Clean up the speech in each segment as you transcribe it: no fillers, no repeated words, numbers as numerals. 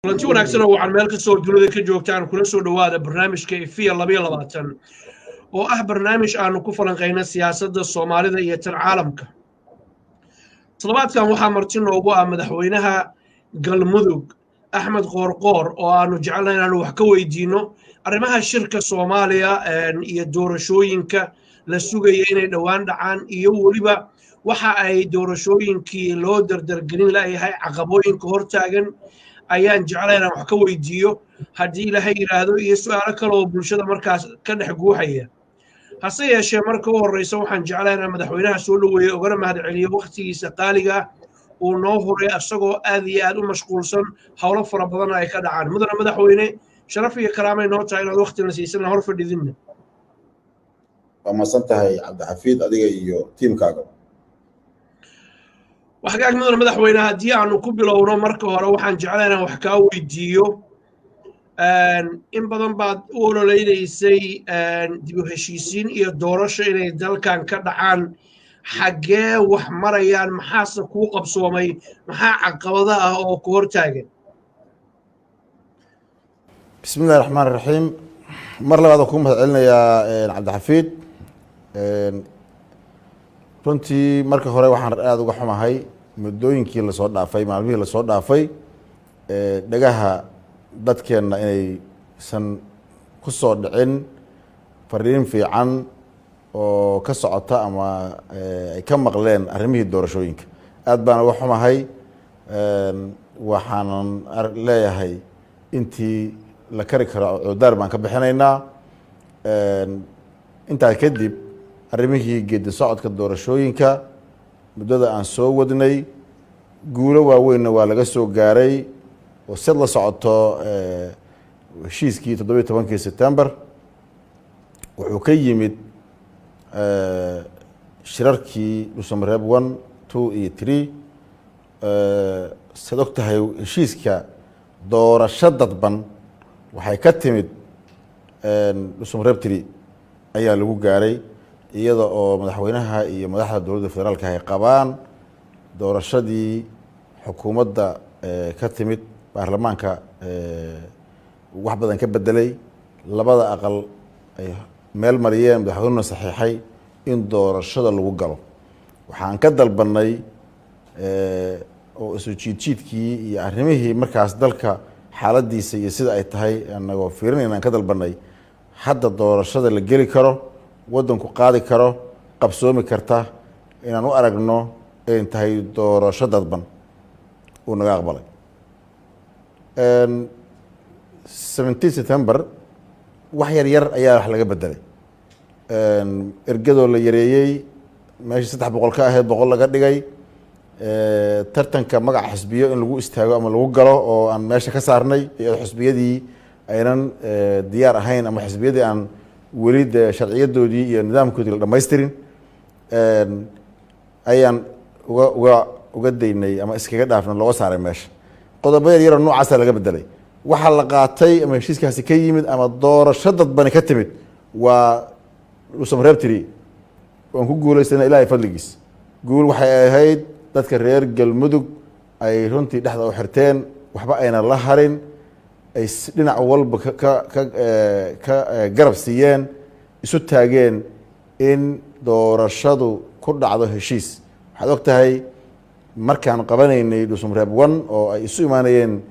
Kulanti wanaagsan oo wacan meel kastoo dunida ka joogtaan, kula soo dhowaada barnaamijka Ifiya 22, oo ah barnaamij aanu ku falanqayna siyaasadda Soomaalida iyo tan caalamka. Toddobaadkan waxaa marti noogu ah madaxweynaha Galmudug, Axmed Qoorqoor, oo aanu jecelnahay inaanu wax ka weydiinno arrimaha shirka Soomaaliya iyo doorashooyinka la sugaya inay dhowaan dhacaan, iyo weliba waxa ay doorashooyinkii loo dardargelin layahay, caqabooyinka hortaagan ayaan jeclay inaan wax ka weydiiyo haddii Ilaahay yidhaahdo, iyo su-aalo kale oo bulshada markaas ka dhex guuxaya. Hase yeeshee, marka u horreysa waxaan jeclay inaan madaxweynaha soo dhoweeyo, ogana mahadceliyo wakhtigiisa qaaliga ah uu noo huray, isagoo aad iyo aad u mashquulsan, howlo fara badanna ay ka dhacaan. Mudana madaxweyne, sharaf iyo karaamay noo tahay inaad wakhtina siisana hor fadhidinna. Waa mahadsan tahay, Cabdixafiid, adiga iyo tiimkaaga. Waxgaag, mudana madaxweyne, haddii aanu ku bilowno, marka hore waxaan jeclay inaan wax kaa weydiiyo. In badan baad u ololeynaysay dib u heshiisiin iyo doorasho inay dalkan ka dhacaan. Xaggee wax marayaan? Maxaase kuu qabsoomay? Maxaa caqabado ah oo ku hortaagan? Bismi illahi raxmaan raxiim. Mar labaad waan kuu mahad celinayaa, Cabdixafiid. Runtii marka hore waxaan aada uga xumahay muddooyinkii lasoo dhaafay, maalmihii lasoo dhaafay, dhagaha dadkeenna inaysan ku soo dhicin fariin fiican oo ka socota ama ay ka maqleen arrimihii doorashooyinka. Aad baan uga xumahay. Waxaanan leeyahay intii la kari karo cududaar baan ka bixinaynaa. Intaa kadib, arrimihii geedi socodka doorashooyinka muddada aan soo wadnay, guulo waaweynna waa laga soo gaaray, oo sid la socoto heshiiskii 17-kii September wuxuu ka yimid shirarkii Dhuusamareeb 1, 2 iyo 3. Sad og tahay, heshiiska doorasho dadban waxay ka timid Dhuusamareeb 3 ayaa lagu gaaray, iyada oo madaxweynaha iyo madaxda dowladda federaalka ay qabaan doorashadii xukuumadda ka timid baarlamaanka wax badan ka bedelay, labada aqal ay meel mariyeen, madaxweynuhuna saxiixay in doorashada lagu galo. Waxaan ka dalbanay oo isu jiidjiidkii iyo arrimihii markaas dalka xaaladiisa iyo sida ay tahay anagoo fiirinayna aan ka dalbanay hadda doorashada la geli karo, waddanku qaadi karo, qabsoomi karta, inaan u aragno in tahay doorasho dadban, uu naga aqbalay. 17 September wax yar yar ayaa wax laga bedelay, ergadoo la yareeyey, meeshii 300 ka ahayd 100 laga dhigay, tartanka magaca xisbiyo in lagu istaago ama lagu galo oo aan meesha ka saarnay, iyadoo xisbiyadii aynan diyaar ahayn ama xisbiyadii aan weli dee sharciyadoodii iyo nidaamkoodii la dhamaystirin, ayaan uga daynay ama iskaga dhaafna, looga saaray meesha. Qodobo yar yaroo noocaasa laga bedelay. Waxaa la qaatay ama heshiiskaasi ka yimid ama doorasho dadbani ka timid waa Dhuusamareeb 3. Waan ku guulaysana, Ilahay fadligiis. Guul waxay ahayd dadka reer Galmudug ay runtii dhexda u xirteen, waxba ayna la harin, ay dhinac walba ka garab siiyeen, isu taageen in doorashadu ku dhacdo heshiis. Waxaad og tahay markaan qabanaynay Dhuusamareeb 1 oo ay isu imaanayeen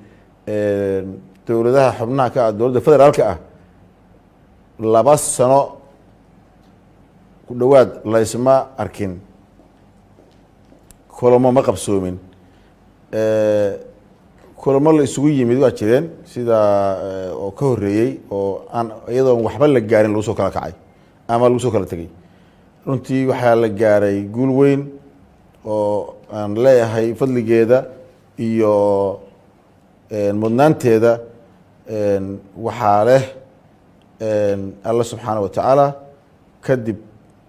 dowladaha xubnaha ka ah dowladda federaalka ah, 2 sano ku dhowaad laysma arkin, kulamo ma qabsoomin. Kulamo la isugu yimid waa jireen sida oo ka horreeyey oo aan iyadoon waxba la gaarin lagu soo kala kacay ama lagu soo kala tegey. Runtii waxaa la gaaray guul weyn oo aan leeyahay fadligeeda iyo mudnaanteeda waxaa leh Alla subxaana wa tacaala, kadib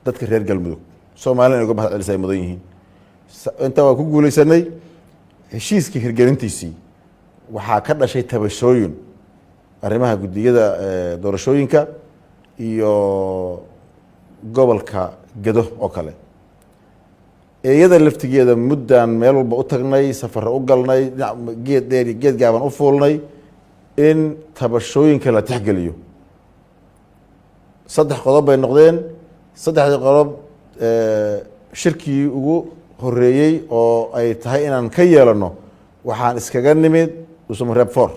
dadka reer Galmudug. Soomaalina inay uga mahad celisa ay mudan yihiin. Intaa waa ku guuleysanay. Heshiiskii hirgelintiisii waxaa ka dhashay tabashooyin arrimaha guddiyada doorashooyinka iyo gobolka Gedo oo kale. Iyada laftigeeda muddaan meel walba u tagnay, safaro u galnay, dhinac geed dheer iyo geed gaaban u fuulnay in tabashooyinka la tixgeliyo. Saddex qodob bay noqdeen. Saddexdii qodob shirkii ugu horeeyey oo ay tahay inaan ka yeelano waxaan iskaga nimid Dhuusamareeb 4.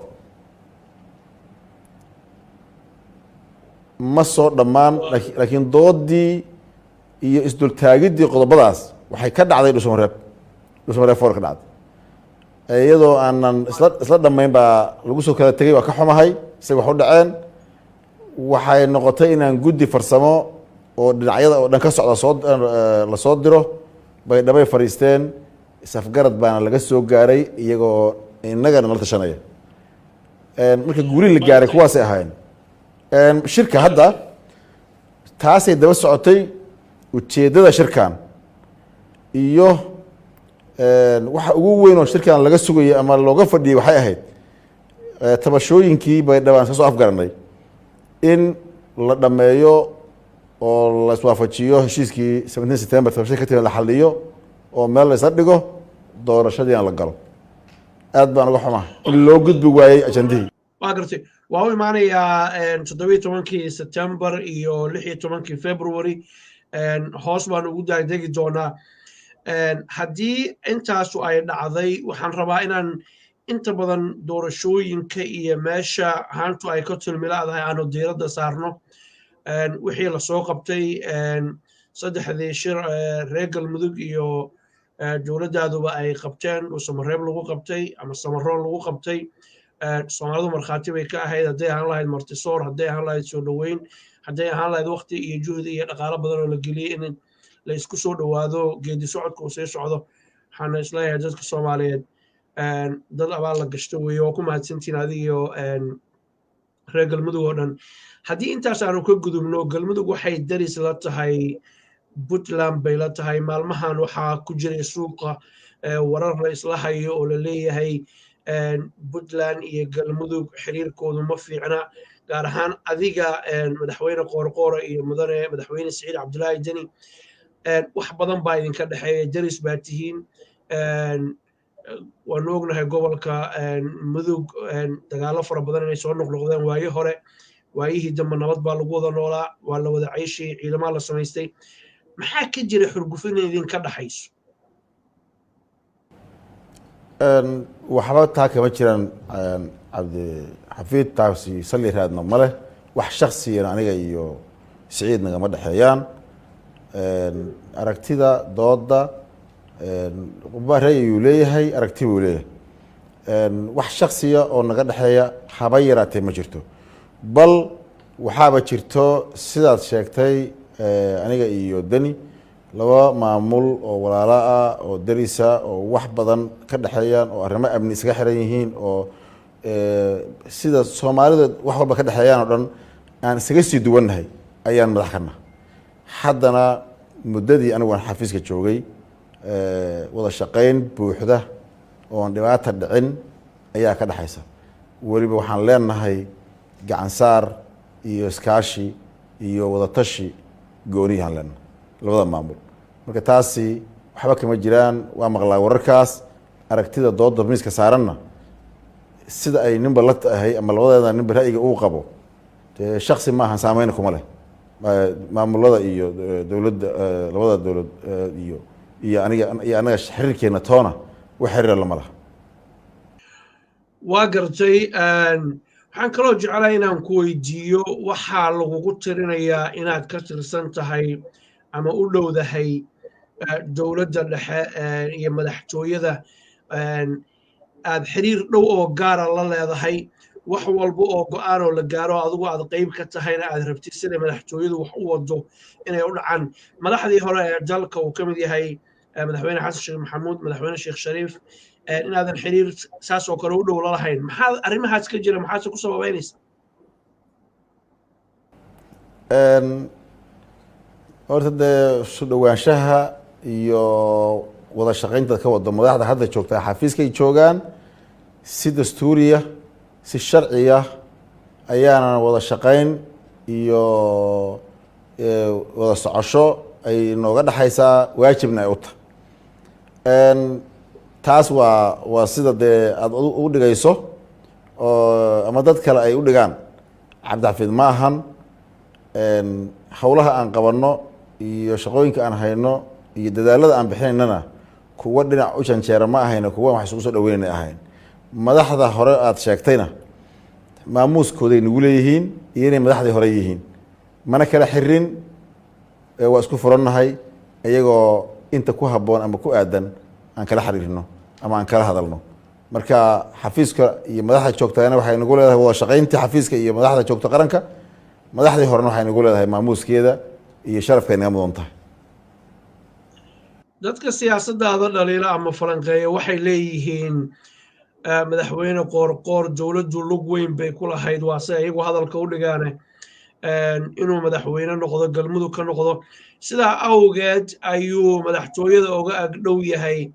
Ma soo dhammaan, laakiin doodii iyo isdultaagiddii qodobadaas waxay ka dhacday Dhuusamareeb, Dhuusamareeb 4 ka dhacday, iyadoo aanan isla dhammayn baa lagu soo kala tegey. Waa ka xumahay say wax u dhaceen. Waxay noqotay inaan guddi farsamo oo dhinacyada oo dhan ka socda soo lasoo diro. Baydhabay fadhiisteen, isafgarad baana laga soo gaaray iyagoo innagana nala tashanaya. Marka guulihii la gaaray kuwaasay ahaayeen. Shirka hadda taasay daba socotay. Ujeeddada shirkan iyo waxa ugu weyn oo shirkan laga sugayay ama looga fadhiyey waxay ahayd tabashooyinkii Baydhabo aan iska soo afgaranay in la dhameeyo oo la iswaafajiyo heshiiskii 17 September, tabashada ka timid la xaliyo oo meel la isla dhigo, doorashadii aan la galo. Aad baan uga xumaha in loo gudbi waayey ajandihii. Waa gartay. Waa u imaanayaa 17-kii September iyo 16-kii February, hoos baan ugu daagdegi doonaa. Haddii intaasu ay dhacday, waxaan rabaa inaan inta badan doorashooyinka iyo meesha haantu ay ka tulmilaadahay aanu diiradda saarno. Wixii lasoo qabtay, saddexdii shir reer Galmudug iyo dowladdaaduba ay qabteen, Dhuusamareeb lagu qabtay ama Samaroon lagu qabtay, Soomaalidu markhaati bay ka ahayd, hadday ahaan lahayd martisoor, hadday ahaan lahayd soo dhoweyn, hadday ahaan lahayd waqti iyo juhdi iyo dhaqaalo badan oo la geliyey in la isku soo dhowaado, geedi socodka uu sii socdo. Waxaana isleeyahay dadka Soomaaliyeed dad abaal la gashto weeye. Waa ku mahadsantiin adigiyo reer Galmudug oo dhan. Haddii intaas aanu ka gudubno, Galmudug waxay daris la tahay Puntland bay la tahay. Maalmahan waxaa ku jiray suuqa warar la isla hayo oo la leeyahay Puntland iyo Galmudug xiriirkoodu ma fiicna, gaar ahaan adiga Madaxweyne Qoorqoora iyo Mudane Madaxweyne Siciid Cabdulaahi Deni. Wax badan baa idinka dhexeeya, daris baa tihiin. Waanu ognahay gobolka Mudug dagaallo fara badan inay soo noqnoqdeen waayo hore, waayihii dambe nabad baa lagu wada noolaa, waa la wada ceyshayay, ciidamaa la samaystay. Maxaa ka jira xurgufin idinka dhaxayso? Waxba taa kama jiraan, Cabdixafiid. Taasi sali raadna ma leh. Wax shaksiyana aniga iyo Siciid nagama dhexeeyaan. Aragtida dooda ray ayuu leeyahay, aragti buu leeyahay. Wax shaksiya oo naga dhexeeya haba yaraatee ma jirto. Bal waxaaba jirto, sidaad sheegtay, aniga iyo Deni laba maamul oo walaalo ah oo darisa oo wax badan ka dhexeeyaan oo arrimo amni iskaga xiran yihiin oo sida Soomaalida wax walba ka dhexeeyaan oo dhan aan isaga sii duwannahay ayaan madax kana. Haddana muddadii anigu aan xafiiska joogay wada shaqayn buuxda oon dhibaata dhicin ayaa ka dhexaysa. Weliba waxaan leenahay gacansaar iyo iskaashi iyo wadatashi gooniyahaan leenahay labada maamul. Marka taasi waxba kama jiraan. Waa maqlaa wararkaas. Aragtida dooda miiska saaranna sida ay ninba la tahay ama labadeeda ninba ra'yiga uu qabo, dee shaksi maahan, saameyna kuma leh. Maamulada iyo dowladda, labada dowlad iyo aniga iyo anaga xiriirkeena toona wax xiriira lama laha. Waa gartay. Waxaan kaloo jeclaa inaan ku weydiiyo, waxaa lagugu tirinayaa inaad ka tirsan tahay ama u dhowdahay dowladda dhexe iyo madaxtooyada, aad xiriir dhow oo gaara la leedahay, wax walba oo go-aan oo la gaaro adigu aad qeyb ka tahayna aad rabtid siday madaxtooyadu wax u wado inay u dhacaan. Madaxdii hore ee dalka uu ka mid yahay Madaxweyne Xasan Sheekh Maxamuud, Madaxweyne Sheekh Shariif, inaadan xiriir saas oo kale u dhow la lahayn, maxaa arrimahaas ka jira? Maxaase ku sababeynaysa? Horta dee isu dhowaanshaha iyo wada shaqaynta ka wado madaxda hadda joogtaa xafiiskay joogaan si dastuuriya, si sharciya ayaana wada shaqayn iyo wada socosho ay nooga dhexaysaa, waajibna ay u tahay. Taas waa sida dee aada u dhigayso oo ama dad kale ay u dhigaan. Cabdixafiid ma ahan. Howlaha aan qabanno iyo shaqooyinka aan hayno iyo dadaalada aan bixinaynana kuwa dhinac u janjeera ma ahayno, kuwa wax isugu soo dhaweynayna ahayn. Madaxda hore aada sheegtayna maamuuskooday nagu leeyihiin iyo inay madaxdii hore yihiin, mana kala xirin, waa isku furannahay, iyagoo inta ku habboon ama ku aadan aan kala xiriirno ama aan kala hadalno. Marka xafiiska iyo madaxda joogtaana waxay nagu leedahay wada shaqayntii xafiiska iyo madaxda joogta qaranka. Madaxdii horena waxay nagu leedahay maamuuskeeda iyo sharafkay naga mudan tahay. Dadka siyaasaddaada dhaliila ama falanqeeya waxay leeyihiin Madaxweyne Qoorqoor dowladdu lug weyn bay ku lahayd, waa se iyagu hadalka u dhigaane, inuu madaxweyne noqdo, Galmudug ka noqdo. Sidaa awgeed ayuu madaxtooyada uga agdhow yahay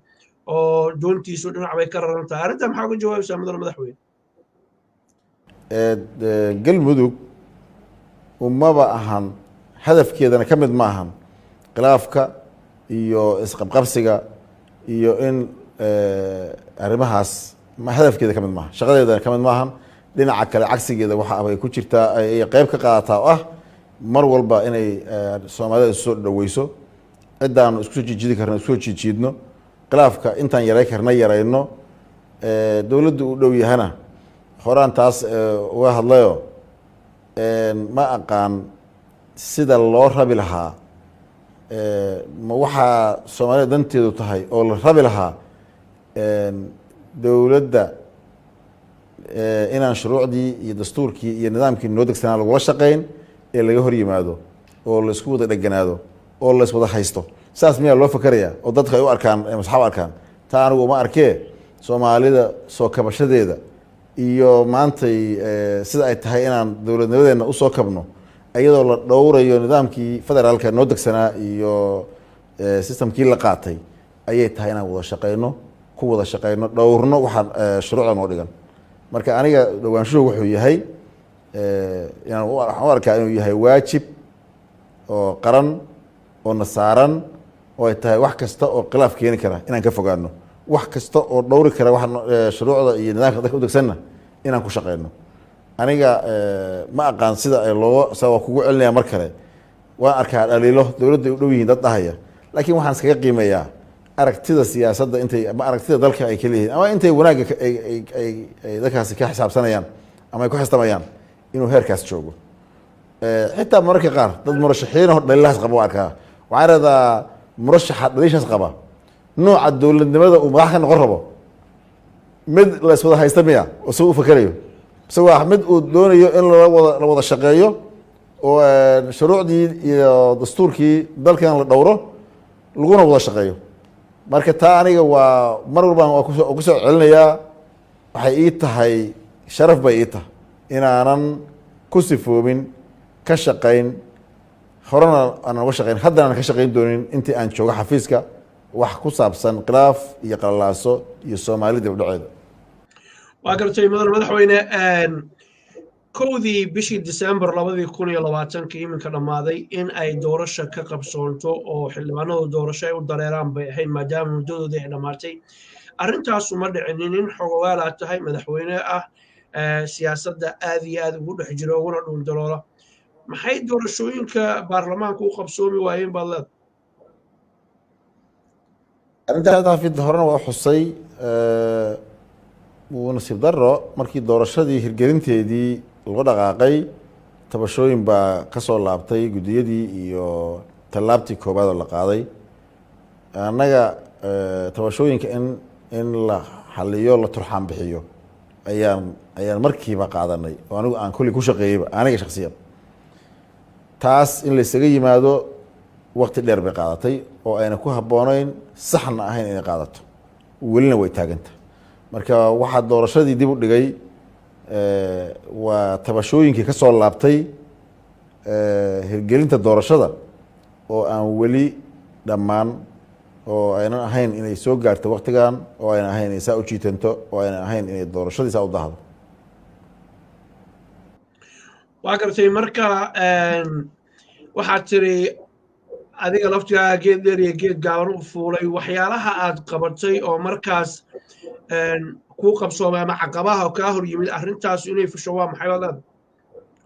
oo doontiisu dhinac bay ka raran tahay. Arrintaa maxaa uga jawaabaysaa, mudane madaxweyne? Galmudug umaba ahan, hadafkeedana ka mid ma ahan khilaafka iyo isqabqabsiga iyo in arrimahaas hadafkeeda ka mid maaha, shaqadeedana ka mid maahan. Dhinaca kale cagsigeeda waxa ay ku jirtaa, ay qeyb ka qaadataa oo ah mar walba inay Soomaalida isu soo dhaweyso, cidaanu isku soo jiijiidi karno isku soo jiijiidno, khilaafka intaan yaray karna yarayno. Dowladdu u dhow yahana horaan taas uga hadlayo. Ma aqaan sida loo rabi lahaa. Ma waxaa Soomaalida danteedu tahay oo la rabi lahaa dowladda inaan shuruucdii iyo dastuurkii iyo nidaamkii noo degsanaa lagula shaqeyn ee laga hor yimaado oo laisku wada dheganaado oo la iswada haysto? Saas miyaa loo fakerayaa oo dadka ay u arkaan, masxab arkaan? Taa anigu uma arkee. Soomaalida soo kabashadeeda iyo maantay sida ay tahay inaan dowladnimadeena usoo kabno, iyadoo la dhowrayo nidaamkii federaalka noo degsanaa iyo systemkii la qaatay, ayay tahay inaan wada shaqeyno, ku wada shaqeyno, dhowrno waxaan shuruucda noo dhigan. Marka aniga dhowaanshuhu wuxuu yahay inaan waxaan u arkaa inuu yahay waajib oo qaran oo na saaran, oo ay tahay wax kasta oo khilaaf keeni kara inaan ka fogaano, wax kasta oo dhowri kara waxa shuruucda iyo nidaamka dadka udegsanna inaan ku shaqeyno. Aniga ma aqaan sida ay looga sa waa kugu celinaya. Mar kale waan arkaa dhaliilo dowladda ay u dhow yihiin dad dhahaya, laakiin waxaan iskaga qiimeeyaa aragtida siyaasadda intay ama aragtida dalka ay ka leeyihiin ama intay wanaagga ay dadkaasi ka xisaabsanayaan ama ay ku xistamayaan inuu heerkaas joogo. Xitaa mararka qaar dad murashaxiin oo dhaliilahaas qaba waa arkaa. Waxaan radaa murashaxa dhaliishaas qaba nooca dowladnimada uu madax ka noqon rabo mid la iswada haysta miya oo isaga u fakerayo, mise waa mid uu doonayo in lala wada la wada shaqeeyo oo shuruucdii iyo dastuurkii dalkan la dhowro laguna wada shaqeeyo? Marka taa aniga waa mar walbaan waa kusoo celinayaa. Waxay ii tahay sharaf bay ii tahay inaanan ku sifoobin, ka shaqayn, horena aanan uga shaqayn, haddana aanan ka shaqayn doonin intii aan joogo xafiiska wax ku saabsan khilaaf iyo qalalaaso iyo Soomaali dib u dhaceeda. Waa gartay, mudan madaxweyne. 1dii bishii December 2020-ka iminka dhammaaday in ay doorasha ka qabsoonto oo xildhibaanadu doorasho ay u dareeraan bay ahayd, maadaama muddadoodii ay dhammaatay. Arrintaasu ma dhicinin. In xogogaal aad tahay, madaxweyne ah, siyaasadda aad iyo aad ugu dhex jiro uguna dhuundaloola, maxay doorashooyinka baarlamaanka u qabsoomi waayeen baad leedahay? Arrintaafid horena waa xusay. Wuu nasiib daro markii doorashadii hirgelinteedii lagu dhaqaaqay, tabashooyin baa ka soo laabtay guddiyadii iyo tallaabtii koowaad oo la qaaday. Annaga tabashooyinka in la xaliyo, la turxaan bixiyo ayaan markiiba qaadanay oo anigu aan kolley ku shaqeeyeyba aniga shaksiyan. Taas in laysaga yimaado waqti dheer bay qaadatay oo ayna ku habboonayn, saxna ahayn inay qaadato, welina way taaganta. Marka waxaa doorashadii dib u dhigay waa tabashooyinkii ka soo laabtay hirgelinta doorashada oo aan weli dhammaan, oo aynan ahayn inay soo gaarto waktigan, oo aynan ahayn inay saa u jiitanto, oo aynan ahayn inay doorashadii saa u dahdo. Waa gartay. Marka waxaad tiri Adiga laftigaaga geed dheer iyo geed gaaban u fuulay. Waxyaalaha aad qabatay oo markaas kuu qabsoomay ama caqabaha oo kaa hor yimid arrintaas inay fusho waa maxay, wadaad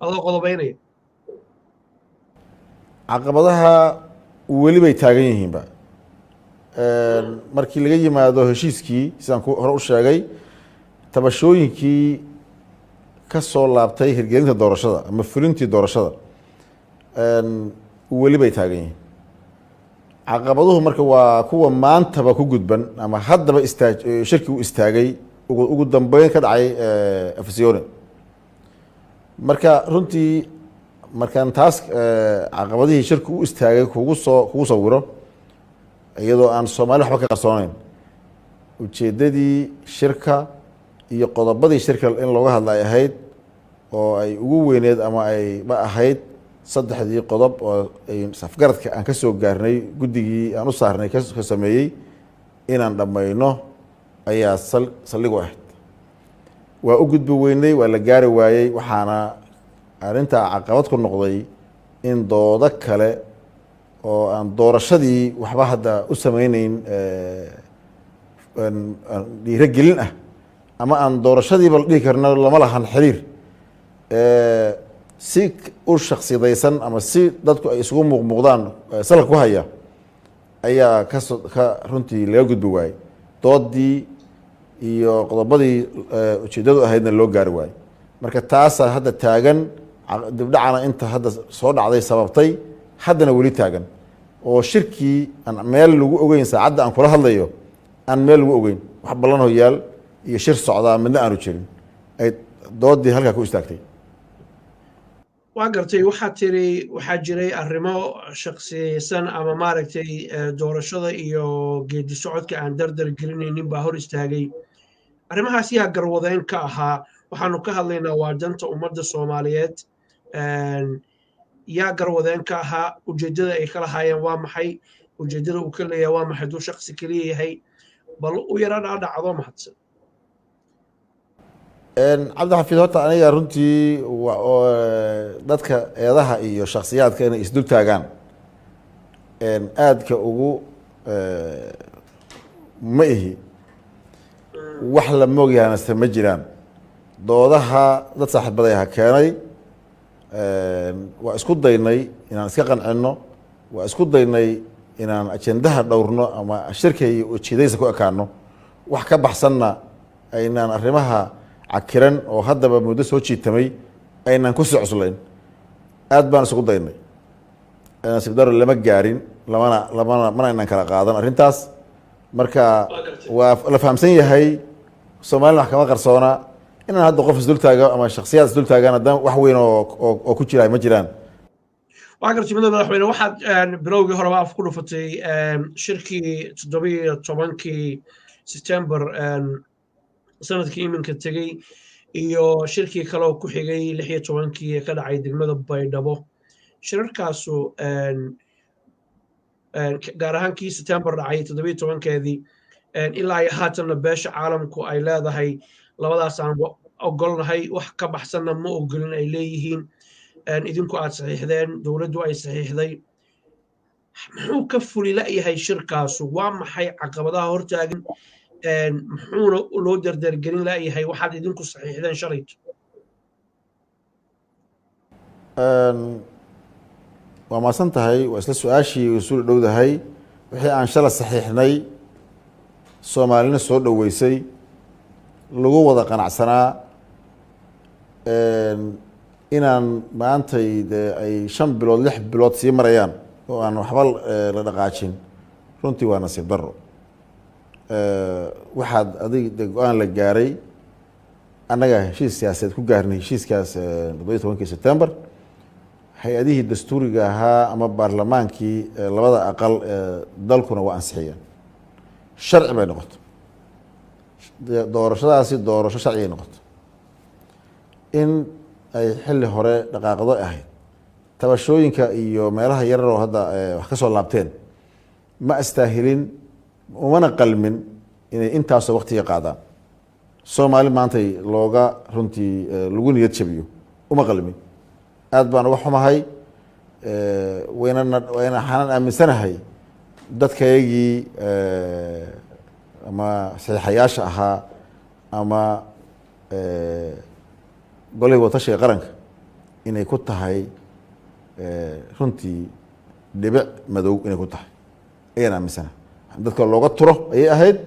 adoo qodobaynaya? Caqabadaha weli bay taagan yihiinba. Markii laga yimaado heshiiskii, sidaan ku hore u sheegay, tabashooyinkii ka soo laabtay hirgelinta doorashada ama fulintii doorashada weli bay taagan yihiin caqabaduhu. Marka waa kuwa maantaba ku gudban ama haddaba istaag shirki u istaagay, ugu dambeyn ka dhacay Afisyoone. Marka runtii markaan taas caqabadihii shirki u istaagay kugu sawiro, iyadoo aan Soomaali waxba ka qarsooneyn, ujeeddadii shirka iyo qodobadii shirka in looga hadla ay ahayd oo ay ugu weyneed ama ay ba ahayd saddexdii qodob oo ay safgaradka aan ka soo gaarnay, guddigii aan u saarnay ka sameeyey, inaan dhammayno ayaa saldhig u ahayd. Waa u gudbi weynay, waa la gaari waayey. Waxaana arrintaa caqabad ku noqday in doodo kale oo aan doorashadii waxba hadda u sameyneyn dhiirogelin ah ama aan doorashadiiba la dhihi karno lama lahan xiriir, si u shaksiyadaysan ama si dadku ay isugu muuqmuuqdaan salka ku haya ayaa ka runtii laga gudbi waayey, doodii iyo qodobadii ujeeddadu ahaydna loo gaari waayey. Marka taasaa hadda taagan, dibdhacana inta hadda soo dhacday sababtay, haddana weli taagan oo shirkii aan meel lagu ogeyn, saacadda aan kula hadlayo aan meel lagu ogeyn, wax ballan hoyaal iyo shir socdaa midna aanu jirin, ay doodii halkaa ku istaagtay. Waa gartay. Waxaa tiri waxaa jiray arrimo shaksiyeysan ama maaragtay doorashada iyo geedi socodka aan dardar gelinaynin baa hor istaagay. Arrimahaas yaa garwadeyn ka ahaa? Waxaanu ka hadlaynaa waa danta ummadda Soomaaliyeed. Yaa garwadeen ka ahaa? Ujeeddada ay ka lahaayeen waa maxay? Ujeeddada uu ka leeyahay waa maxay hadduu shaksi keliya yahay? Bal u yara dhaadhacdo, mahadsan. Cabdixafiid, horta aniga runtii dadka eedaha iyo shaksiyaadka inay isdul taagaan aadka ugu ma ihi. Wax la moogyahanase ma jiraan. Doodaha dad saaxiibaday ha keenay. Waa isku daynay inaan iska qancinno, waa isku daynay inaan ajendaha dhowrno ama shirka iyo ujeedadiisa ku ekaano, wax ka baxsanna aynaan arrimaha cakiran oo haddaba muddo soo jiitamay aynaan kusii cuslayn. Aad baan isugu daynay. Nasiib daro lama gaarin, lamana mana aynaan kala qaadan arrintaas. Marka waa la fahamsan yahay, Soomaalina wax kama qarsoona. Inaan hadda qof isdul taago ama shaksiyaad isdul taagaan haddana wax weyn oo ku jira ma jiraan. Waa gartay, mudane madaxweyne. Waxaad bilowgii horeba af ku dhufatay shirkii 17-kii September sanadkii iminka tegey iyo shirkii kale oo ku xigay 16-kii ee ka dhacay degmada Baydhabo. Shirarkaasu, gaar ahaan kii September dhacay 17-keedii, ilaa iyo haatanna beesha caalamku ay leedahay labadaasaan ogolnahay, wax ka baxsanna ma ogolin ay leeyihiin, idinku aad saxiixdeen, dowladdu ay saxiixday, muxuu ka fuli la'yahay shirkaasu? Waa maxay caqabadaha hortaagan? Muxuuna loo dardargelin la'yahay waxaad idinku saxiixdeen shalayto? Waa mahadsan tahay. Waa isla su-aashii isula dhowdahay. Wixii aan shala saxiixnay, Soomaalina soo dhoweysay, lagu wada qanacsanaa, inaan maantay dee ay 5 bilood, 6 bilood sii marayaan oo aan waxba la dhaqaajin, runtii waa nasiib daro. Waxaad adig de go-aan la gaaray, annaga heshiis siyaasadeed ku gaarnay heshiiskaas 17-kii September, hay-adihii dastuuriga ahaa ama baarlamaankii labada aqal ee dalkuna waa ansixiyeen, sharci bay noqoto doorashadaasi, doorasho sharcigay noqoto. In ay xilli hore dhaqaaqdo ahayd. Tabashooyinka iyo meelaha yarar oo hadda wax ka soo laabteen ma astaahilin, umana qalmin inay intaasoo waktiga qaadaan. Soomaali maantay looga runtii lagu niyad jabiyo uma qalmin. Aad baan uga xumahay. Waynana wayna waxaanan aaminsanahay dadkayagii ama saxiixayaasha ahaa ama golihii watashiga qaranka inay ku tahay runtii dhibic madow inay ku tahay ayaan aaminsanahay. Dadka looga turo ayay ahayd.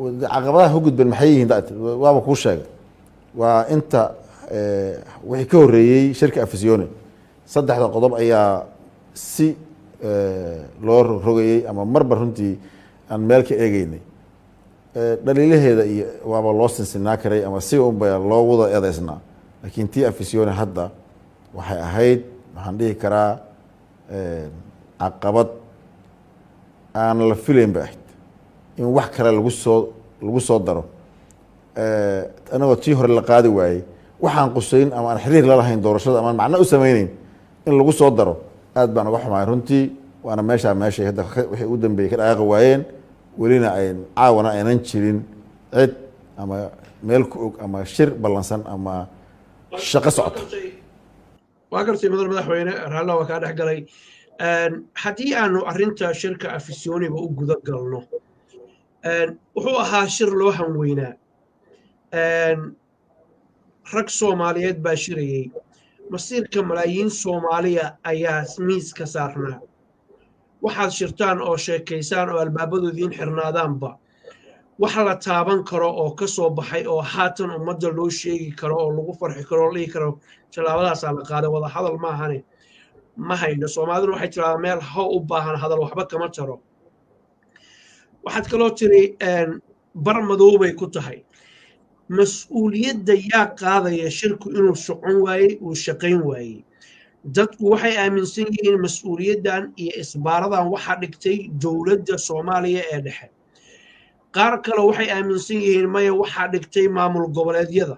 Caqabadaha ku gudban maxay yihiin? Waaba kuu sheegay, waa inta wixii ka horreeyey shirka Afisyoone, saddexda qodob ayaa si loo rogrogayey ama marba runtii aan meel ka eegeynay. Dhaliilaheeda iyo waaba loo sinsinaa karay ama si unba loo wada eedeysnaa, laakiin tii Afisyoone hadda waxay ahayd, waxaan dhihi karaa, caqabad aan la filayn ba ahayd in wax kale lagu soo daro, anagoo tii hore la qaadi waayey. Waxaan qusayn ama aan xiriir la lahayn doorashada ama aan macno u sameyneyn in lagu soo daro aad baan uga xumaay runtii. Waana meeshaa meeshay hadda wixii ugu dambeeyey ka dhaqaaqi waayeen, welina ay caawana aynan jirin cid ama meel ku og ama shir ballansan ama shaqo socota. Waa gartay, mudan madaxweyne, raalla waa kaa dhex galay. Haddii aanu arrinta shirka Afisyooniba u guda galno, wuxuu ahaa shir loo hanweynaa. Rag Soomaaliyeed baa shirayey, masiirka malaayiin Soomaaliya ayaa miiska saarnaa. Waxaad shirtaan oo sheekaysaan oo albaabadoodiin xirnaadaanba, wax la taaban karo oo ka soo baxay oo haatan ummadda loo sheegi karo oo lagu farxi karo oo la dhihi karo tallaabadaasaa la qaaday, wada hadal maahane, ma hayno. Soomaaliduna waxay tiraahdaa, "Meel how u baahan hadal waxba kama taro." Waxaad kaloo tiri bar madow bay ku tahay. Mas-uuliyadda yaa qaadaya shirku inuu socon waayey, uu shaqayn waayey? Dadku waxay aaminsan yihiin mas-uuliyaddan iyo isbaaradan waxaa dhigtay dowladda Soomaaliya ee dhexe. Qaar kale waxay aaminsan yihiin maya, waxaa dhigtay maamul goboleedyada.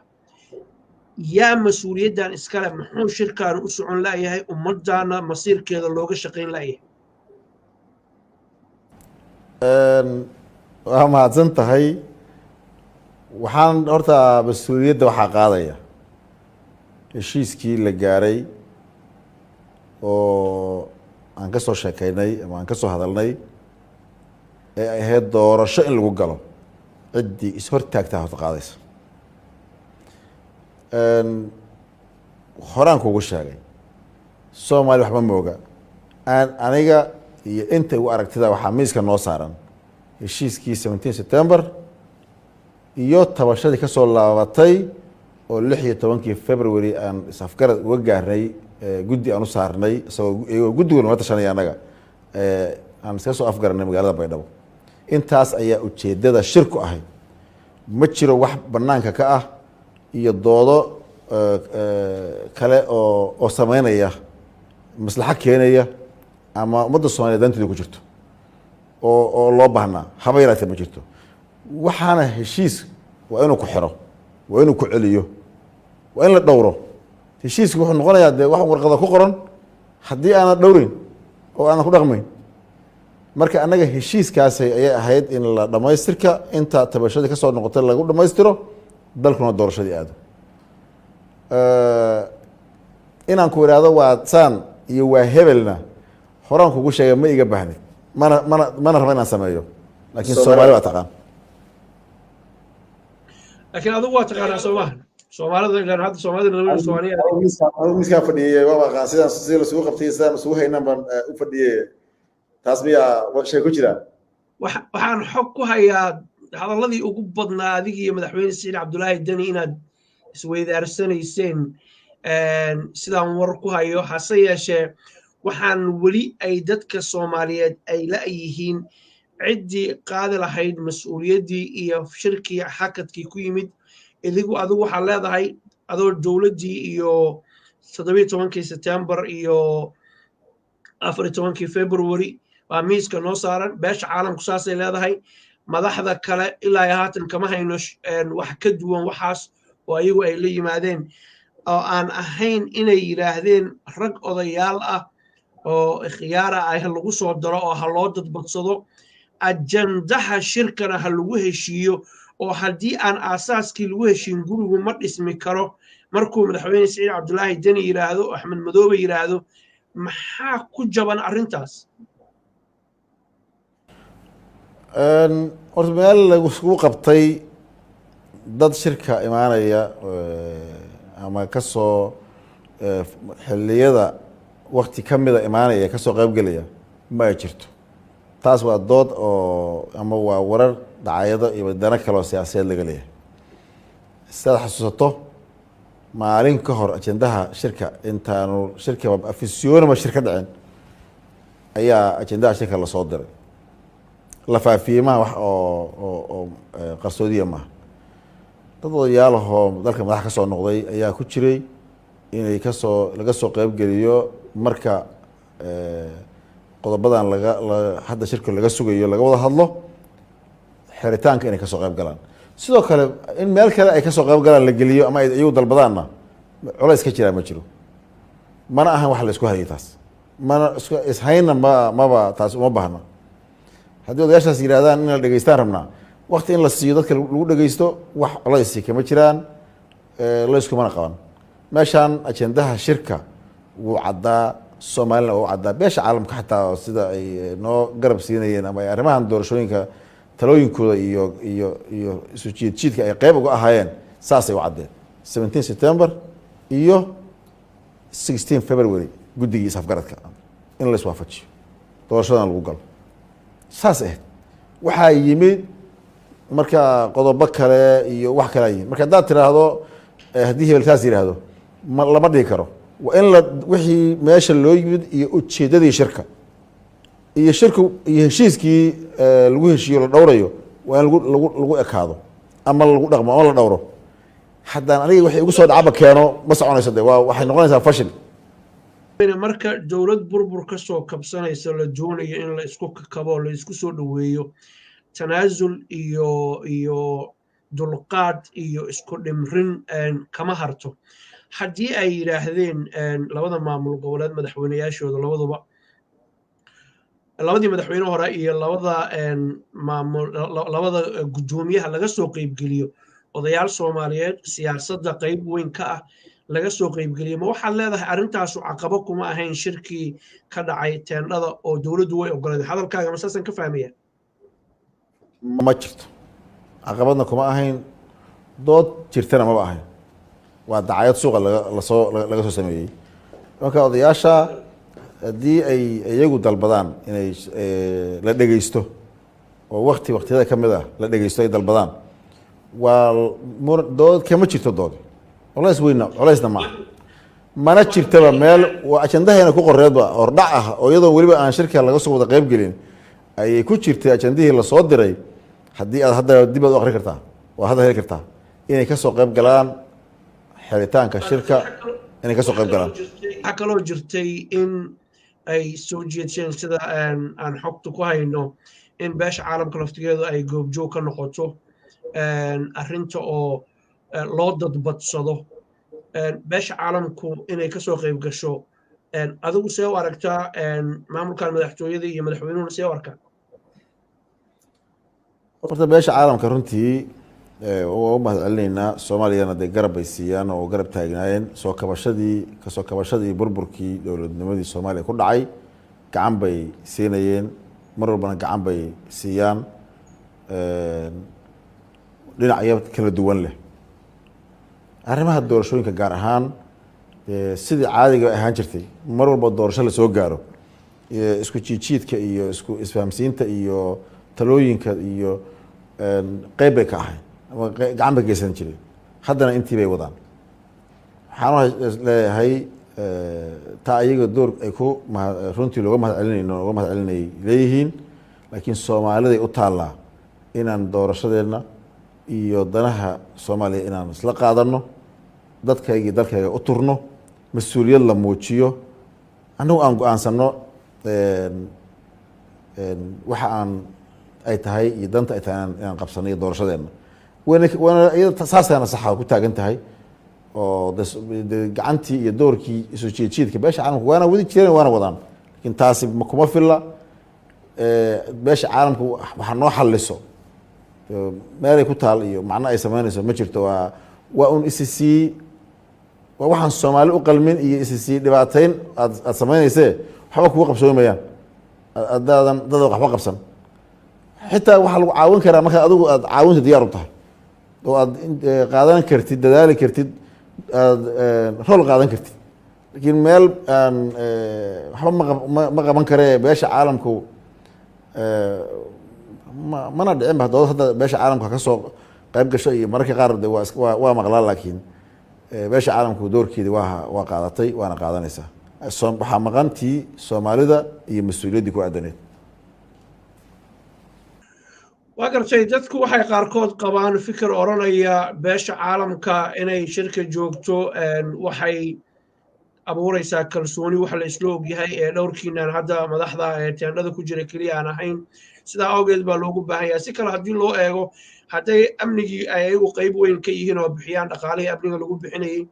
Yaa mas-uuliyaddan iskale? Muxuu shirkaan u socon la'yahay, ummaddaana masiirkeeda looga shaqayn la'yahay? Waa mahadsan tahay. Waxaan horta mas-uuliyadda waxaa qaadaya heshiiskii la gaaray oo aan ka soo sheekeynay ama aan ka soo hadalnay ee ay ahayd doorasho in lagu galo. Ciddii is-hortaagtaa horta qaadaysa. Horaan kugu sheegay, Soomaaliya waxba mooga. Aan aniga iyo inta igu aragtida waxaa miiska noo saaran heshiiskii 17 September iyo tabashadii ka soo laabatay oo 16-kii February aan is-afgarad uga gaarnay, guddi aan u saarnay, isagoo iyagoo guddigu nala tashanaya annaga aan iska soo afgaranay magaalada Baydhabo. Intaas ayaa ujeedada shirku ahayd. Ma jiro wax banaanka ka ah iyo doodo kale oo sameynaya maslaxo keenaya ama ummadda Soomaliya danteeda ku jirto oo loo baahnaa, haba yaraatee ma jirto. Waxaana heshiis waa inuu ku xiro, waa inuu ku celiyo, waa in la dhowro. Heshiisku wuxuu noqonayaa dee wax warqada ku qoran haddii aanan dhowreyn oo aanan ku dhaqmayn. Marka annaga heshiiskaasi ayay ahayd in la dhamaystirka inta tabashadii kasoo noqotay lagu dhamaystiro, dalkuna doorashadii aado. Inaan ku idhaahdo waa saan iyo waa hebelna horaan kugu sheegay, ma iga baahnid, mana raba inaan sameeyo, laakiin Soomaali waa taqaan. Laakiin adigu waa taqaanaa, soo maaha? Soomaalida ilaan hadda Soomaalida madaxweyne Soomaaliya. Adigu miiskaa fadhiyey waaba aqaan sidaan sida lasugu qabtay, sidaan isugu haynan baan u fadhiyey. Taas miyaa shay ku jira? Waxaan xog ku hayaa hadalladii ugu badnaa adigii iyo madaxweyne Siciid Cabdulaahi Deni inaad isweydaarsanayseen, sidaan war ku hayo. Hase yeeshee waxaan weli ay dadka Soomaaliyeed ay la'yihiin ciddii qaadi lahayd mas-uuliyaddii iyo shirkii hakadkii ku yimid. Adigu waxaad leedahay adoo dowladdii iyo 17-kii September iyo 14-kii February waa miiska noo saaran, beesha caalamku saasay leedahay, madaxda kale ilaa iyo haatan kama hayno wax ka duwan waxaas oo ayagu ay la yimaadeen oo aan ahayn inay yidhaahdeen rag odayaal ah oo khiyaara ah lagu soo daro oo ha loo dadbadsado, ajandaha shirkana ha lagu heshiiyo, oo haddii aan aasaaskii lagu heshiin gurigu ma dhismi karo. Markuu madaxweyne Siciid Cabdulaahi Deni yidhaahdo, Axmed Madoobe yidhaahdo. Maxaa ku jaban arrintaas? Horta meel laiskugu qabtay dad shirka imaanaya ama kasoo xiliyada wakti kamida imaanaya, kasoo qeybgelaya, ma ay jirto. Taas waa dood oo ama waa warar dacayado iyo dano kaloo siyaasadeed laga leeyahay. Sidaad xasuusato, maalin ka hor ajendaha shirka, intaanu shirka afisyoonama shir ka dhicin, ayaa ajendaha shirka lasoo diray, la faafiyey. Maha wax oo qarsoodiya maaha. Dad odayaalahoo dalka madax ka soo noqday ayaa ku jiray inay kasoo laga soo qeybgeliyo. Marka qodobadan laga hadda shirka laga sugayo laga wada hadlo, xiritaanka inay kasoo qeyb galaan, sidoo kale in meel kale ay kasoo qeyb galaan la geliyo ama ay iyagu dalbadaanna, culays ka jiraa ma jiro. Mana ahan wax la isku hayay taas, mana isku ishaynna, maba taas uma baahna. Haddii odayaashaas yidhahdaan in la dhegeystaan rabnaa, wakti in la siiyo dadka lagu dhegeysto, wax culaysi kama jiraan, layskumana qaban. Meeshaan ajendaha shirka wuu caddaa, Soomaalina wuu caddaa, beesha caalamka xataa sida ay noo garab siinayeen ama ay arrimahan doorashooyinka talooyinkooda iyo isu jiid jiidka ay qeyb uga ahaayeen, saasay u caddeen: 17 September iyo 16 February guddigii isafgaradka in la iswaafajiyo, doorashadan lagu galo. Saas ahayd. Waxaa yimid marka qodobo kale iyo wax kalea yimid. Marka haddaad tiraahdo haddii hebel saas yidhaahdo, ma lama dhigi karo. Waa in la wixii meesha loo yimid iyo ujeedadii shirka iyo shirku iyo heshiiskii lagu heshiiyo la dhowrayo, waa in lagu ekaado ama lagu dhaqmo ama la dhowro. Haddaan aniga wixii igu soo dhacaba keeno, ma soconayso. De waa waxay noqonaysaa fashil. Marka dowlad burbur ka soo kabsanaysa la doonayo in la isku kakabo, la isku soo dhoweeyo, tanaasul iyo dulqaad iyo isku dhimrin kama harto. Haddii ay yidhaahdeen labada maamul goboleed madaxweyneyaashooda labaduba, labadii madaxweyne hore iyo labada maamul, labada guddoomiyaha, laga soo qeybgeliyo odayaal Soomaaliyeed siyaasadda qayb weyn ka ah laga soo qeybgeliyo, ma waxaad leedahay arrintaasu caqabo kuma ahayn shirkii ka dhacay teendhada oo dowladdu way ogoleed? Hadalkaaga ma saasaan ka fahmaya? Ma jirto, caqabadna kuma ahayn, dood jirtana maba ahayn. Waa dacayad suuqa lasoo laga soo sameeyey. Marka odayaasha haddii ay iyagu dalbadaan inay la dhegeysto oo wakti waktiyada ka mid ah la dhegeysto ay dalbadaan, waa dood kama jirto. Dood culays weyna culaysna maaha, mana jirtaba. Meel waa ajandahayna ku qoreedba hordhac ah oo iyadoo weliba aan shirka laga soo wada qeyb gelin ayay ku jirtay ajandihii lasoo diray. Haddii aad hadda dib aad u akrin kartaa, waa hadda heli kartaa, inay kasoo qeyb galaan xiritaanka shirka, inay kasoo qeyb galaan. Waxaa kaloo jirtay in ay soo jeedsheen, sida aan xogta ku hayno, in beesha caalamka laftigeedu ay goobjoog ka noqoto arrinta oo loo dadbadsado beesha caalamku inay kasoo qayb gasho. Adigu see u aragtaa? Maamulkan madaxtooyada iyo madaxweynuhuna see u arkaa? Horta beesha caalamka runtii waa u mahad celinaynaa. Soomaaliyana dee garab bay siiyaan oo garab taagnaayeen soo kabashadii, kasoo kabashadii burburkii dowladnimadii Soomaaliya ku dhacay. Gacan bay siinayeen, mar walbana gacan bay siiyaan dhinacyo kala duwan leh. Arrimaha doorashooyinka gaar ahaan, sidii caadiga ahaan jirtay, mar walba doorasho lasoo gaaro, isku jiidjiidka iyo isku isfahamsiinta iyo talooyinka iyo qeyb bay ka ahayd ama gacan bay geysan jireen. Haddana intii bay wadaan. Waxaan leeyahay taa ayaga door ay ku runtii looga mahad celinayno, looga mahad celinay leeyihiin. Laakiin Soomaaliday u taallaa inaan doorashadeenna iyo danaha Soomaaliya inaan isla qaadano, dadkayga iyo dalkayga u turno, mas-uuliyad la muujiyo, annagu aan go-aansano waxa aan ay tahay iyo danta ay tahay inaan qabsano iyo doorashadeenna. Wayna iyada saasaana saxa ku taagan tahay oo de gacantii iyo doorkii isu jiidjiidka beesha caalamka waana wadi jireen, waana wadaan. Lakin taasi ma kuma filla. Beesha caalamka waxa noo xalliso meelay ku taal iyo macno ay sameynayso ma jirto. Waa un isi sii Waa waxaan Soomaali u qalmin iyo issii dhibaatayn aad samaynaysee, waxba kugu qabsoomayaan haddaadan dad waxba qabsan. Xitaa waxaa lagu caawin karaa markaa adigu aad caawinta diyaar u tahay oo aad qaadan kartid, dadaali kartid, aad role qaadan kartid. Laakiin meel aan waxba ma qaban karee, beesha caalamku ma mana dhicin ba dood hadda beesha caalamka ka soo qayb gasho iyo mararka qaar de waa maqlaa, laakiin beesha caalamku doorkeedi waa qaadatay, waana qaadanaysaa. Waxaa maqantii Soomaalida iyo mas-uuliyaddii ku aadaneed. Waa gartay. Dadku waxay qaarkood qabaan fikir odhanaya beesha caalamka inay shirka joogto waxay abuureysaa kalsooni, waxa la isla ogyahay ee dhowrkiinan hadda madaxda ee teendhada ku jira keliya aan ahayn. Sidaa awgeed baa loogu baahan yahay. Si kale haddii loo eego, hadday amnigii ay ayagu qayb weyn ka yihiin oo bixiyaan dhaqaalihii amniga lagu bixinayay,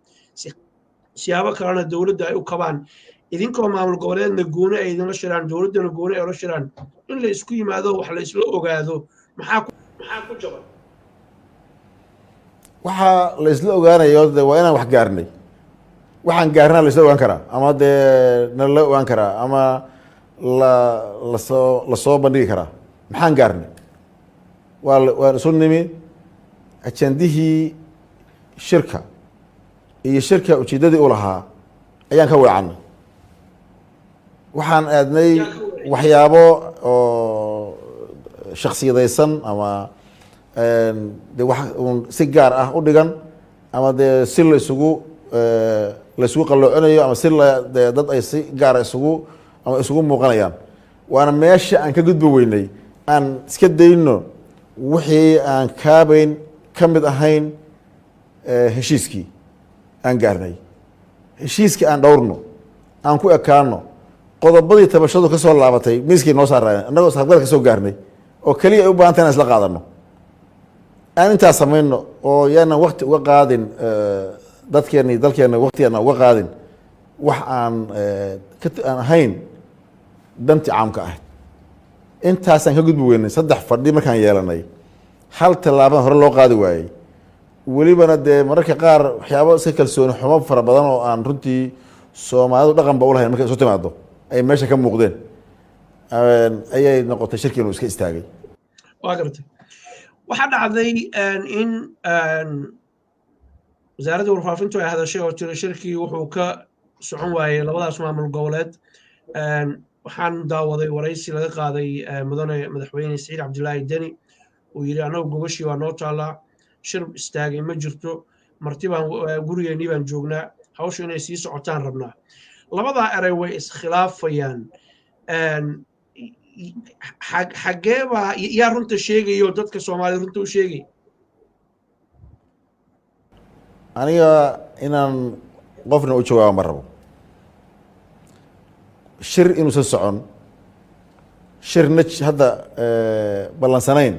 siyaabo kalena dowladda ay u kabaan, idinkoo maamul goboleedna gooni ay idinla shiraan, dowladdana gooni ay ula shiraan, in la isku yimaado, wax la isla ogaado, maxaa ku jaban? Waxaa la isla ogaanayo de waa inaan wax gaarnay. Waxaan gaarnaa la isla ogaan karaa, ama dee nala ogaan karaa, ama la lasoo bandhigi karaa. Maxaan gaarnay? Waan isu nimi, ajandihii shirka iyo shirka ujeeddadii u lahaa ayaan ka weecanay. Waxaan aadnay waxyaabo oo shaksiyadaysan ama de wax uun si gaar ah u dhigan, ama dee si la isugu qalloocinayo, ama si la de dad ay si gaara isugu ama isugu muuqanayaan. Waana meesha aan ka gudbi weynay. Aan iska dayno wixii aan kaabayn ka mid ahayn heshiiskii aan gaarnay. Heshiiskii aan dhowrno, aan ku ekaano. Qodobadii tabashadu ka soo laabatay miiskay noo saaraayeen, annagoo ishabgal ka soo gaarnay oo keliya ay u bahantay inaan isla qaadano. Aan intaas samayno oo yaanan wakti uga qaadin dadkeena iyo dalkeena, waktigeena uga qaadin wax aan aan ahayn dantii caamka ahayd. Intaasaan ka gudbi weynay. Saddex fadhi markaan yeelanay, hal tallaabana hore loo qaadi waayey. Welibana dee mararka qaar waxyaabo iska kalsooni xumo fara badan oo aan runtii Soomaalidu dhaqan ba ulahayn markay isu timaado ay meesha ka muuqdeen, ayay noqotay shirki inuu iska istaagay. Waa gartay. Waxaa dhacday in Wasaaradda Warfaafintu ay hadashay oo tiri shirkii wuxuu ka socon waayey labadaas maamul goboleed. Waxaan daawaday waraysi laga qaaday mudane Madaxweyne Saciid Cabdilaahi Deni, uu yidhi: "Annagu gogashii waa noo taallaa, shir istaagay ma jirto, marti baan gurigeennii baan joognaa, hawshu inay sii socotaan rabnaa." Labadaa erey way iskhilaafayaan. Xaggee baa yaa runta sheegayo, dadka Soomaalida runta u sheegay? Aniga inaan qofna u jawaabo ma rabo. Shir inuusan socon, shirna hadda ballansanayn,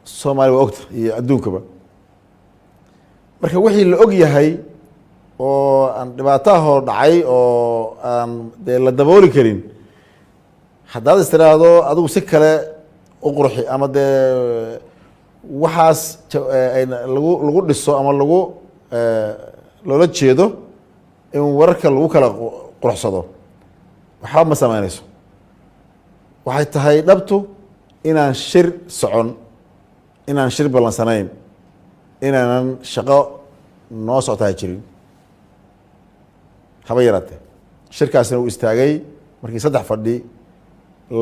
Soomaaliya waa ogta iyo adduunkaba. Marka wixii la og yahay oo aan dhibaatahoo dhacay oo aan dee la dabooli karin, haddaad is tiraahdo adigu si kale u qurxi ama dee waxaas lagu dhiso ama lagu loola jeedo in wararka lagu kala quruxsado, waxba ma sameynayso. Waxay tahay dhabtu inaan shir socon, inaan shir ballansanayn, inaanan shaqo noo socotaa jirin haba yaraatee. Shirkaasina uu istaagay markii saddex fadhi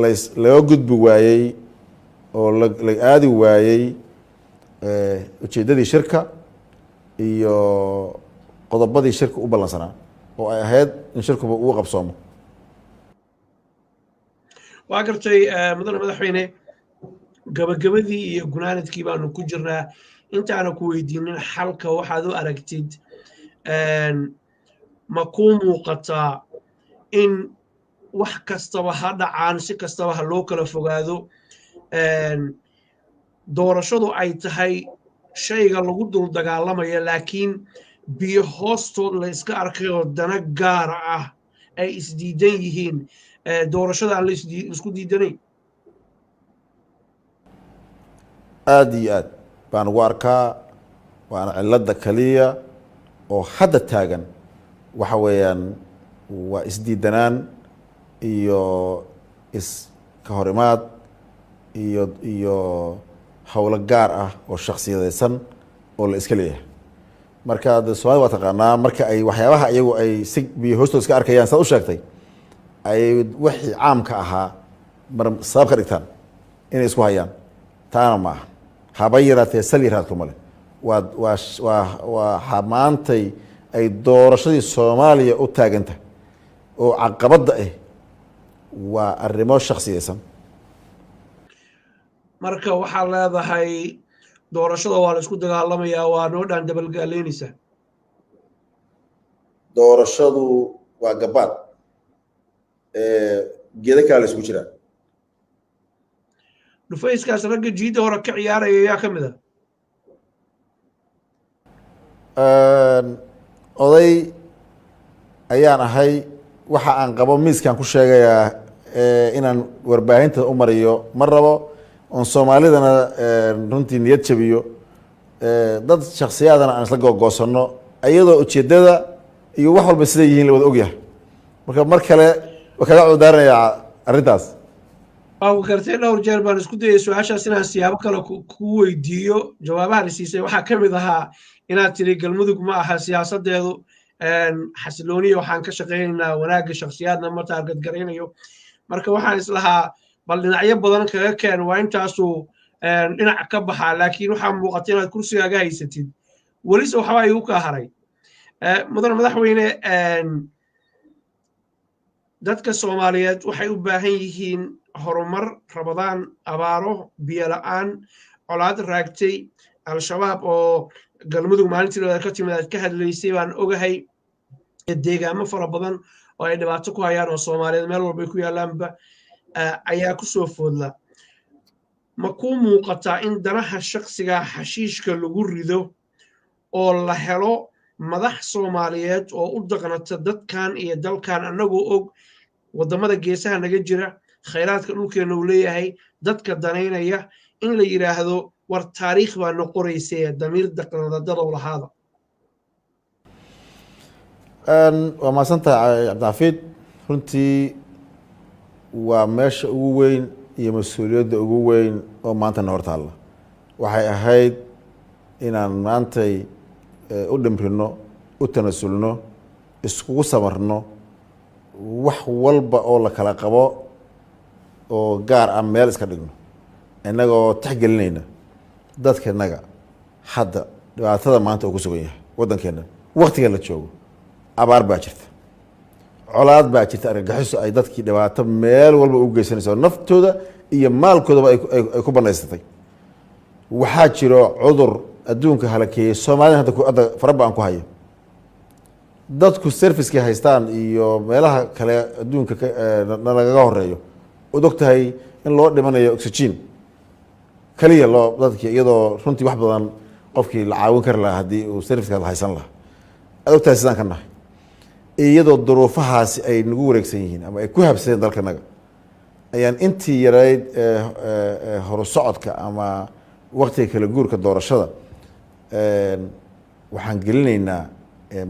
lays laga gudbi waayey oo la aadi waayey ujeeddadii shirka iyo qodobadii shirka u ballansanaa oo ay ahayd in shirkuba uu qabsoomo. Waa gartay, mudane madaxweyne. Gabagabadii iyo gunaanadkii baanu ku jirnaa. Intaana ku weydiinin xalka waxaad u aragtid, ma kuu muuqataa in wax kastaba ha dhacaan, si kastaba ha loo kala fogaado, doorashadu ay tahay shayga lagu dul dagaalamayo, laakiin biyo hoostood la iska arkay oo dana gaara ah ay isdiidan yihiin, doorashada aan la isku diidanayn? Aada iyo aad baan ugu arkaa. Waana cilada kaliya oo hadda taagan. Waxa weeyaan waa isdiidanaan iyo iska horimaad iyo howlo gaar ah oo shaksiyadeysan oo la iska leeyahay. Marka de Somalida waa taqaanaa, marka ay waxyaabaha iyagu ay si biyo hoostooda iska arkayaan, saad u sheegtay, ay wixii caamka ahaa mar sabab ka dhigtaan inay isku hayaan. Taana ma aha, haba yaraatee sal yaraad kuma leh. Waa maantay ay doorashadii Soomaaliya u taagantahay oo caqabadda ah waa arrimo shaksiyeysan. Marka waxaad leedahay doorashada waa la isku dagaalamayaa, waa noo dhaan dabalgaaleynaysaa? Doorashadu waa gabaad, geeda kala la isku jiraa. Dhufayskaas ragga jiidda hore ka ciyaaraya yaa ka mid a? Oday ayaan ahay. Waxa aan qabo miiskaan ku sheegayaa, inaan warbaahinta u mariyo ma rabo, oon Soomaalidana runtii niyad jabiyo, dad shaksiyaadana aan isla googoosanno, iyadoo ujeeddada iyo wax walba siday yihiin la wada ogyahay. Marka mar kale waa kaga cudaaranayaa arrintaas. Waa gartay. Dhowr jeer baan isku dayay su-aashaas inaan siyaabo kale ku weydiiyo. Jawaabaha la siisay waxaa ka mid ahaa inaad tiri Galmudug ma aha siyaasaddeedu xasilooniya, waxaan ka shaqaynaynaa wanaagga, shaksiyaadna ma target garaynayo. Marka waxaan islahaa bal dhinacyo badan kaga keen, waa intaasuu dhinac ka baxaa, laakiin waxaa muuqata inaad kursigaaga haysatid welise waxbaa igu kaa haray. Mudan madaxweyne, dadka Soomaaliyeed waxay u baahan yihiin horumar. Rabadaan, abaaro, biyo la'aan, colaad raagtay, Al-Shabaab oo Galmudug maalintii ka timid aad ka hadlaysay baan ogahay, deegaamo fara badan oo ay dhibaato ku hayaan oo Soomaaliyeed meel walbay ku yaallaanba ayaa ku soo foodla. Ma kuu muuqataa in danaha shaksiga xashiishka lagu rido oo la helo madax Soomaaliyeed oo u daqnata dadkan iyo dalkan, annagoo og waddamada geesaha naga jira, khayraadka dhulkeenna uu leeyahay, dadka danaynaya, in la yidhaahdo war taariikh baa noqoraysee damiir daqnadadadow lahaada? Waa mahadsan tahay, Cabdixafiid. Runtii waa meesha ugu weyn iyo mas-uuliyadda ugu weyn oo maanta na hor taalla. Waxay ahayd inaan maantay u dhimrino, u tanasulno, iskugu samarno, wax walba oo la kala qabo oo gaar ah meel iska dhigno, innagoo tixgelinayna dadkanaga hadda dhibaatada maanta uu ku sugan yahay waddankeena. Waktiga la joogo abaar baa jirta, colaad baa jirta, argagixiso ay dadkii dhibaato meel walba u geysanayso, naftooda iyo maalkoodaba ay ku banaysatay. Waxaa jiro cudur adduunka halakeeyey, Soomaalida hadda fara ba-an ku hayo. Dadku servicekay haystaan iyo meelaha kale adduunka na lagaga horeeyo, ood og tahay in loo dhimanayo oxygen kaliya loo dadki, iyadoo runtii wax badan qofkii la caawin kari lahaa haddii uu serviceka la haysan lahaa. Aad og tahay sidaan ka nahay, iyadoo duruufahaasi ay nagu wareegsan yihiin ama ay ku habsadeen dalkanaga, ayaan intii yarayd horu socodka ama waktiga kala guurka doorashada waxaan gelinaynaa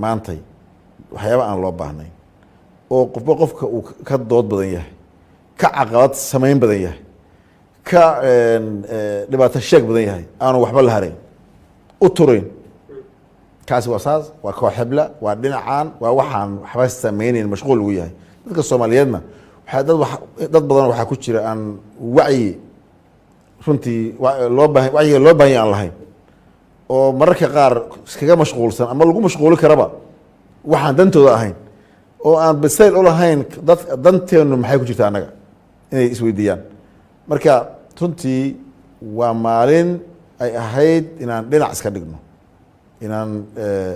maantay waxyaaba aan loo baahnayn, oo qofba qofka uu ka dood badan yahay, ka caqabad samayn badan yahay, ka dhibaato sheeg badan yahay, aanu waxba la harayn, u turayn. Kaasi waa saas, waa koox hebla, waa dhinacaan, waa waxaan waxba sameynayn, mashquul lagu yahay. Dadka Soomaaliyeedna waxaa dad badan waxaa ku jira aan wacyi runtii loo baahan, wacyiga loo baahan yahay aan lahayn, oo mararka qaar iskaga mashquulsan ama lagu mashquuli karaba waxaan dantooda ahayn, oo aan bisayl u lahayn dad danteenu maxay ku jirta annaga inay isweydiiyaan. Marka runtii waa maalin ay ahayd inaan dhinac iska dhigno, inaan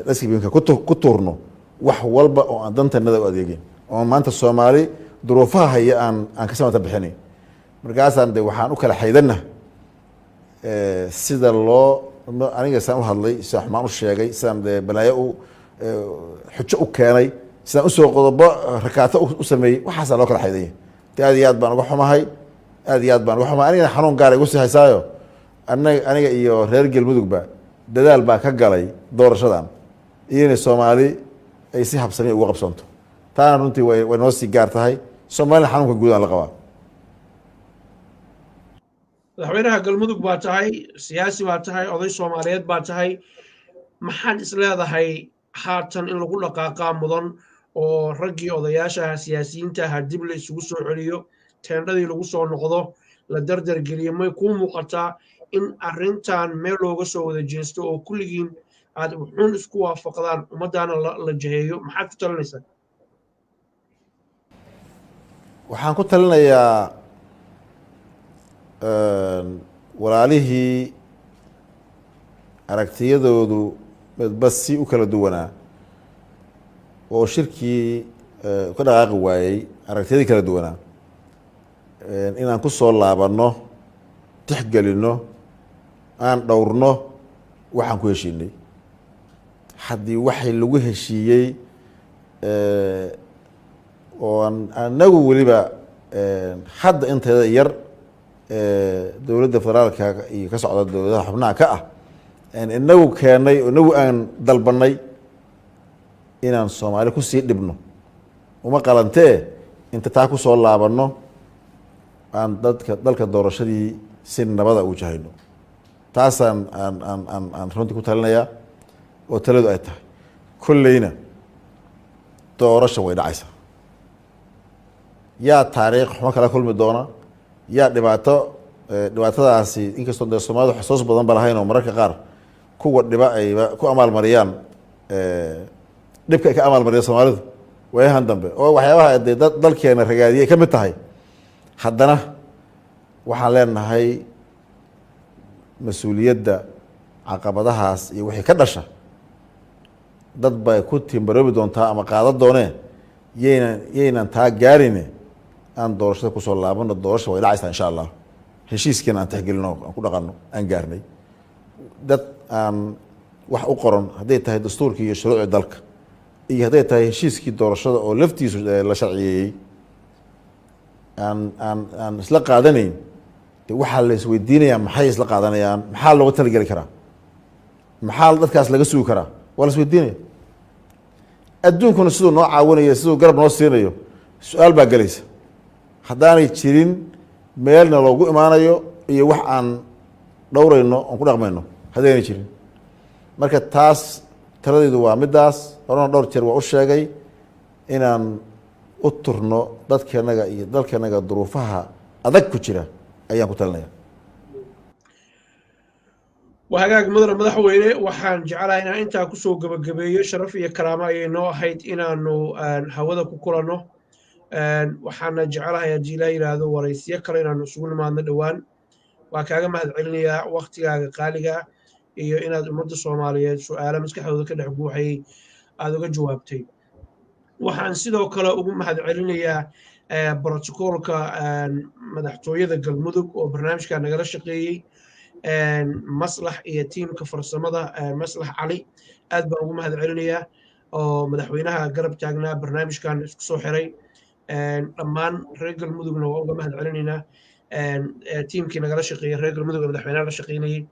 dustbinka ku tuurno wax walba oo aan dantanada u adeegeyn, oo maanta Soomaali duruufaha haya aan ka samata bixinayn. Markaasaan de waxaan u kala xaydana sida loo aniga saan u hadlay, sidaan xumaan u sheegay, sidaan de balaayo u xujo u keenay, sidaan usoo qodobo rakaato u sameeyey, waxaasaa loo kala xaydanya. De aad iyo aad baan uga xumahay, aad iyo aad baan uga xumahay. Anigana xanuun gaara igu sii haysaayo. Anaga, aniga iyo reer Galmudugba Dadaal baa ka galay doorashadan iyo inay Soomaali ay si habsami uga qabsoonto. Taana runtii way noo sii gaar tahay. Soomaalina xanuunka guud aan la qabaa. Madaxweynaha Galmudug baa tahay, siyaasi baa tahay, oday Soomaaliyeed baa tahay. Maxaad is leedahay haatan in lagu dhaqaaqaa mudan oo raggii odayaasha aha, siyaasiyiinta aha, dib la isugu soo celiyo, teendhadii lagu soo noqdo, la dardar geliyo? May kuu muuqataa in arrintan meel looga soo wada jeesto oo kulligiin aad wuxuun isku waafaqdaan, ummaddaana la jaheeyo? Maxaad ku talinaysaa? Waxaan ku talinayaa walaalihii aragtiyadoodu midba si u kala duwanaa oo shirkii ka dhaqaaqi waayey, aragtiyadii kala duwanaa, inaan ku soo laabanno, tixgelinno, aan dhowrno waxaan ku heshiinay. Haddii waxay lagu heshiiyey oo aan anagu weliba hadda inteeda yar dowladda federaalka iyo ka socda dowladaha xubnaha ka ah inagu keenay, inagu aan dalbanay, inaan Soomaali kusii dhibno uma qalantee. Inta taa kusoo laabanno, aan dadka dalka doorashadii si nabada ugu jahayno. Taasaan aan aan aan aan runtii ku talinayaa oo taladu ay tahay. Kolleyna doorasha way dhacaysaa. Yaa taariikh xumo kala kulmi doona, yaa dhibaato dhibaatadaasi, inkastoo dee Soomaalida xusuus badan ba lahayn oo mararka qaar kuwa dhiba ayba ku amaalmariyaan, dhibka ay ka amaalmariya Soomaalidu waayahan dambe oo waxyaabaha dee dad dalkeena ragaadiyay ka mid tahay, haddana waxaan leenahay mas-uuliyadda caqabadahaas iyo wixii ka dhasha dad bay ku timbaroobi doontaa ama qaadan doonee. Yaynan taa gaarine, aan doorashada kusoo laabano. Doorasha way dhacaysaa, insha Allah. Heshiiskiina aan tixgelino, aan ku dhaqano, aan gaarnay dad aan wax u qoran, hadday tahay dastuurkii iyo shuruucii dalka iyo hadday tahay heshiiskii doorashada oo laftiisu la sharciyeeyey, aan isla qaadanayn. De waxaa la isweydiinayaa, maxay isla qaadanayaan? Maxaa looga talageli karaa? Maxaa dadkaas laga sugi karaa? Waa la isweydiinaya. Adduunkuna siduu noo caawinayo, siduu garab noo siinayo, su-aal baa gelaysa haddaanay jirin meelna loogu imaanayo iyo wax aan dhowrayno oon ku dhaqmayno haddaynay jirin. Marka taas taladaydu waa middaas. Horena dhowr jeer waa u sheegay inaan u turno dadkeenaga iyo dalkeenaga duruufaha adag ku jira ayaan ku talinaya. Waa hagaag, mudane madaxweyne. Waxaan jeclahay inaan intaa kusoo gebagabeeyo. Sharaf iyo karaamo ayay noo ahayd inaanu hawada ku kulanno. Waxaana jeclahay, haddii ilaa yidhaahdo, waraysiyo kale inaanu isugu nimaadno dhowaan. Waa kaaga mahad celinayaa waktigaaga qaaliga iyo inaad ummadda Soomaaliyeed su-aalo maskaxdooda ka dhex guuxayay aada uga jawaabtay. Waxaan sidoo kale ugu mahad celinayaa brotocoolka madaxtooyada Galmudug oo barnaamijka nagala shaqeeyey, Maslax iyo tiimka farsamada, Maslax Cali, aad baan ugu mahad celinayaa oo madaxweynaha garab taagnaa, barnaamijkan isku soo xiray. Dhammaan reer Galmudugna waa uga mahad celinaynaa tiimkii nagala shaqeeyey, reer Galmudug ee madaxweynaha la shaqeynayey.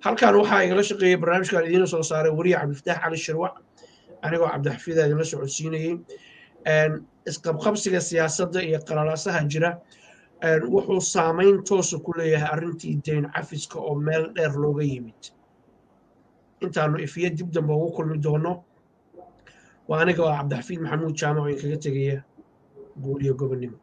Halkan waxaa igala shaqeeyey, barnaamijkan idiin soo saaray weriye Cabdifataax Cali Shirwac, anigoo Cabdixafiida idinla socodsiinayey. Isqabqabsiga siyaasadda iyo qalalaasaha jira wuxuu saamayn toosa ku leeyahay arrintii dayn cafiska oo meel dheer looga yimid. Intaanu ifiyo dib dambe ugu kulmi doono, waa aniga oo Cabdixafiid Maxamuud Jaamac oo inkaga tegaya guul iyo gobonnimo.